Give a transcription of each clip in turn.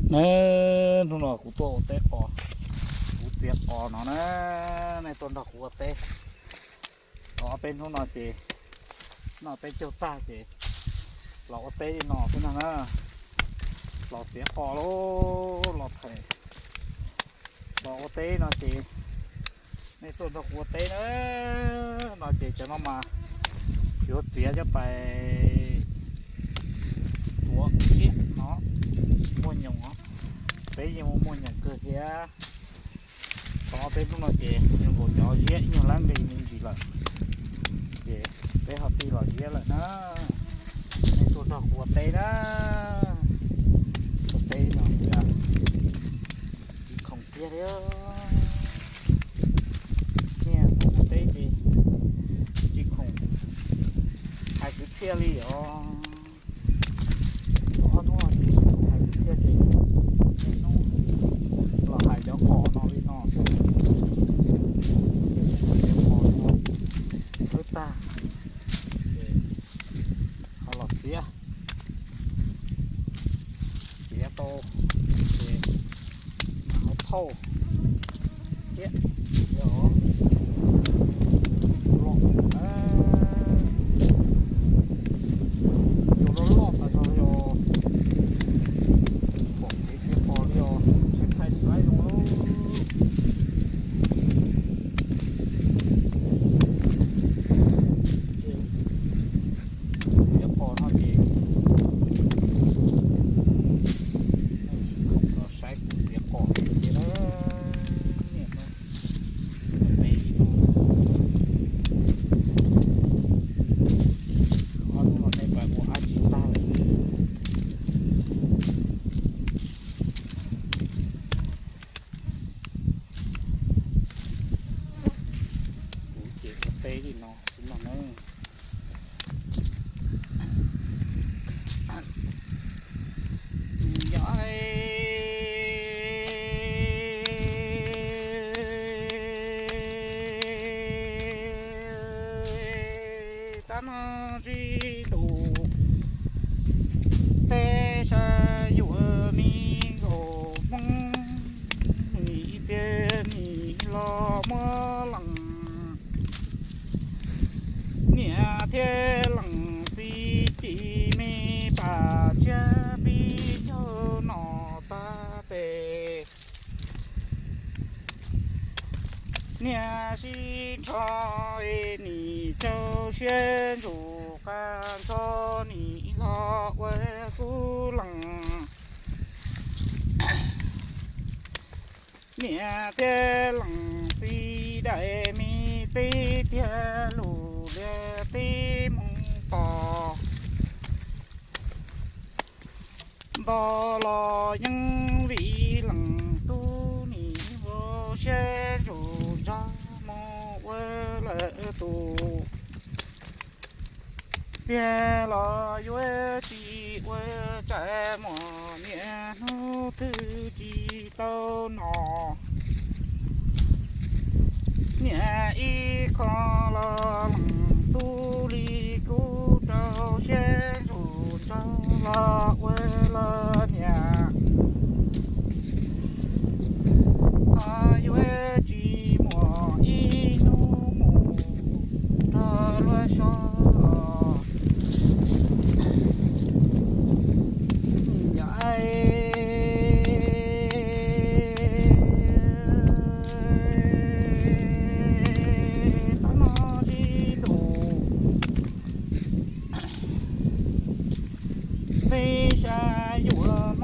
Na, hnub no kuv tuaj ua teb qos, kuv txiav qos no na, nej tuaj nrog kuv ua teb. Los ob peb hnub no ces noj teb caug tag ces los ua teb li no xwb no na. Los txiav qos los los them, los ua teb no ces nej tuaj nrog kuv ua teb na. No ces cov no mas yuav txiav coj pais tuav kiab no, muaj nyoos os. Peb yeej muaj muaj nyoos kawg thiab. Tau ob peb hnub no ces zoo nkaus cov ziab ib nyuag lab nqi me ntsis lawm, ces peb ho tig los ziab lawm na. Nej tuaj nrog kuv ua teb na, ua teb no xwb tsis khoom kiag li. Niaj hnub ua teb ces tsis khoom hais kwv txhiaj li os. Ob hnub no ces tsis khoom hais kwv txhiaj ces niaj hnub los hais cov qos no li no xwb. Cov qos no khawb tag ces ho los txiav, txiav tau ces ho thauj thiab. Cua loj, cua loj loj tas zog li os. Pom kev txiav qos li os, tshee thaij tsis laib zoo lawm. Txiav qos no ces nej tsis khoom los saib kuv txiav qos li thiab na. Niaj hnub ua teb li no, ob hnub no nej pais ua dab tsi tag lawm xwb? Kuv ces ua teb li no xwb no na. Yog tab no tsis tus peb saib yuav mi nkaus Hmoob, nim tiag nim los muab lees. Niam thiab leej txiv ci me pam tsiab pib caug no tag tes. Niam sib ntsho nim rau siab ntsus qab ntsho nim los ua kub lees. Niam thiab leej txiv daim me teb tiag lus lias teb mus tos. Nto los yeej vim leej tub nim ua siab ntsus ntsog mus ua lawm tus. Tiag los yuav tsis ua tsam muaj niaj hnub twg tsis tau no. Niam ib qho los leej tub li kub rau siab ntsus ntsog los ua lawm niam. Ho yuav tsis muaj ib hnub mus rau luag so. Yog tab no tsis tus peb saib yuav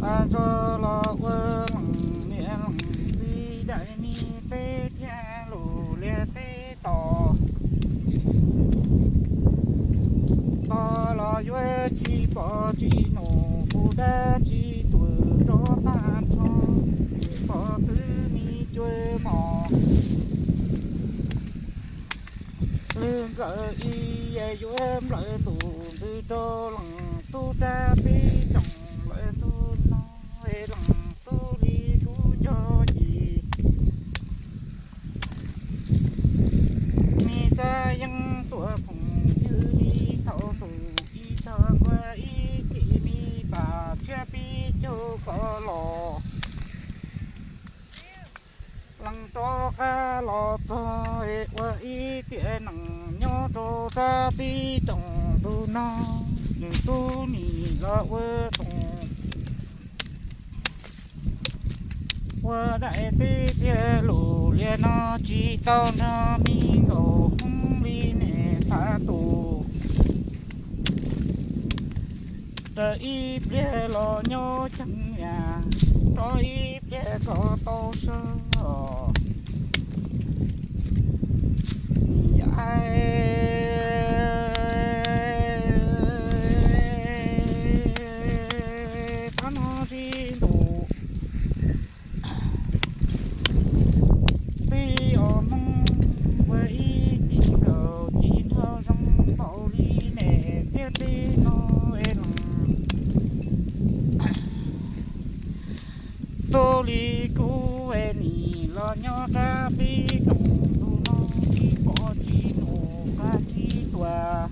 Tso los ua leej niam leej txiv daim me teb thiab lus liaj teb tos. Tos los yuav tsis pom tsis num, kuv dab tsis tuam rov tag nrho, pom twb me cuab mos. Lwm nkawd ib yuav nplawm ntuj ntws rau leej tub rab tib rooj, nplawm ntuj no leej tub li kuv nco yim. Me xav yeeb xuam khoom ywg li thaum tus ib tog nkuaj ib cim me pas tshiab pib caug koj los. Leej rov qab los txog ua ib tiam neej nyob rau rab tib rooj ntuj no, nws tub nim los ua rooj ua daim teb thiab lus liaj no tsis tau nrog me nkaus Hmoob li niam pab tus. Raws ib pliag los nyob cheem yam, rov ib pliag kom tau sawv os. Yam, tab no tsis ntus tib os Hmoob ua ib cim nkaus ci nrho zoo npaum li niam thiab txiv no es leej tub li kuv es nim los nyob rab tib rooj ntuj no tsis pom tsis num qab tsis tuam.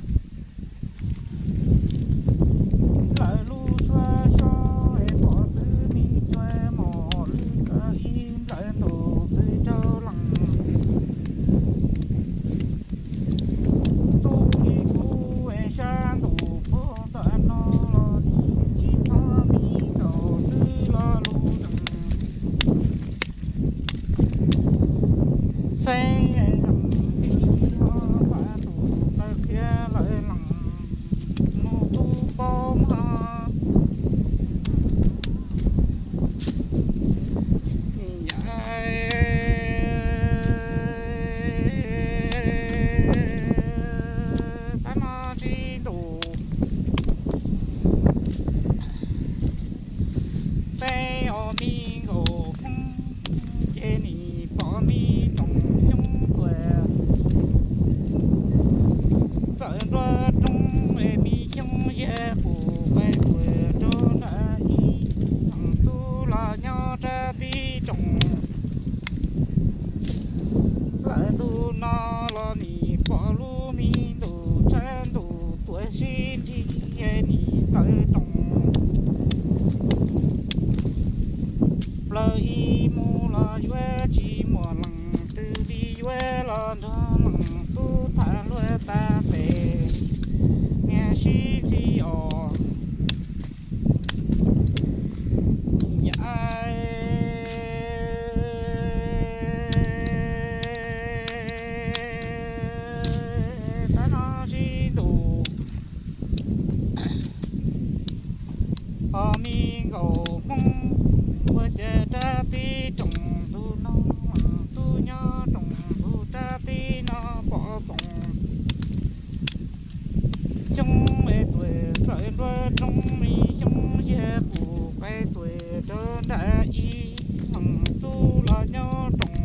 Nplawm lub suab sob es pom twb me cuab mos, lwm nkawd ib nplawm ntuj ntws rau leej tub li kuv es sab ntuj puag tom no los nim tsis txhob me nkaus twb lo lus zeej. Xeeb zeem li ho pab tus taw qhia lawm leej mus tub paub mog. Yam, tab no tsis ntus peb os me nkaus Hmoob ces nim pom me rooj xyoob tuam. Txawm nruab roob es me xyoob yag qus pais tuam rau nram ib, leej tub los nyob rab tib rooj. Nplawm ntuj no los nim pom lub me ntuj tshab ntuj tuam sib nrig nim tawm rooj. Plaws ib mus los yuav tsis muaj leej twg li yuav los nrog leej tub tham luag tas tes niam sib ntxhi os. Yam, tab no tsis ntus os me nkaus Hmoob, ua cas rab tib rooj ntuj no leej tub nyob rooj ntug rab tib no pom txoos xyoob es tuam, txawm nruab roob me xyoob yag qus pais tuam rau nram ib, leej tub los nyob rooj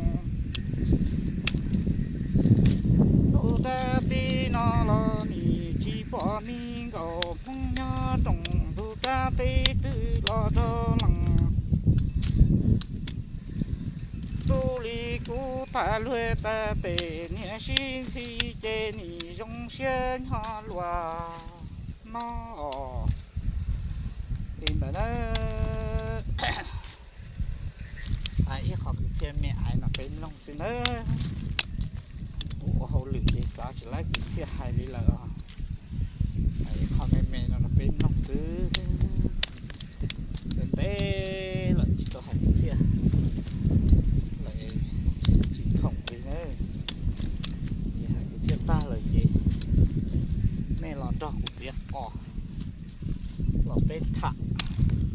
ntug rab tib no los nim tsis pom me nkaus Hmoob nyob rooj ntug rab tib twg los rau leej tub li kuv tham luag tas tes niam sib ntxhi ces nim zoo siab nyob luag no os. Li ntawd na, hais ib qho kwv txhiaj me ais no peb mloog xwb nawb. Kuv ua hauj lwm ces xav tsis laib kwv txhiaj hais li lawm os. Hais ib qho me me no rau peb mloog xwb. Ntev ntev lawm tsis tau hais kwv txhiaj lawm, tsis khoom li na. Ces hais kwv txhiaj tag lawm ces nej los nrog kuv txiav qos, los peb tham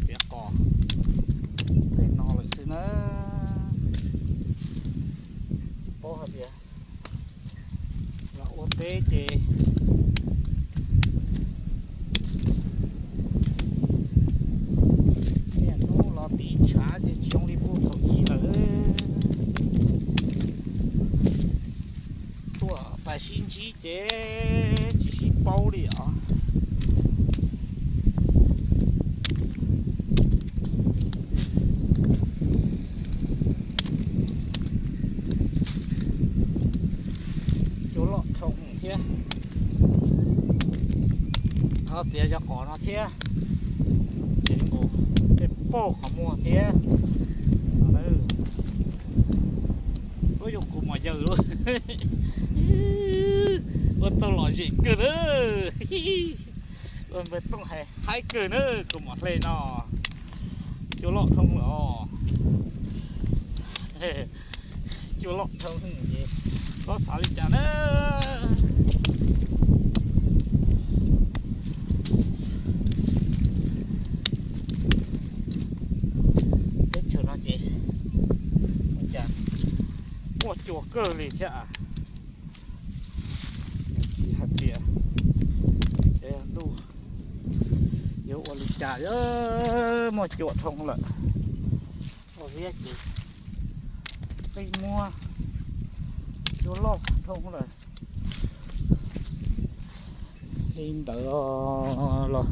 txiav qos. Ces tsis sib paub li os. Cua loj dhau thiab. Txiav cov qos no thiab. Ces nkaus tej poj qhov muag thiab. Ua yuav kuv mos yawg lawm. Ua tau lom zem kawg na. Ua npawg Tooj hais haib kawg na, kuv mos hle no. Cua loj dhau lawm os. Cua loj dhau ces txhob xav li cas na. Teb chaws no ces ua cas muaj cua kawg li thiab. Tsis hais tias ntuj yuav ua li cas, muaj cua dhau lawm. Ua liab ces peb muab cua loj dhau lawm. Li ntawd los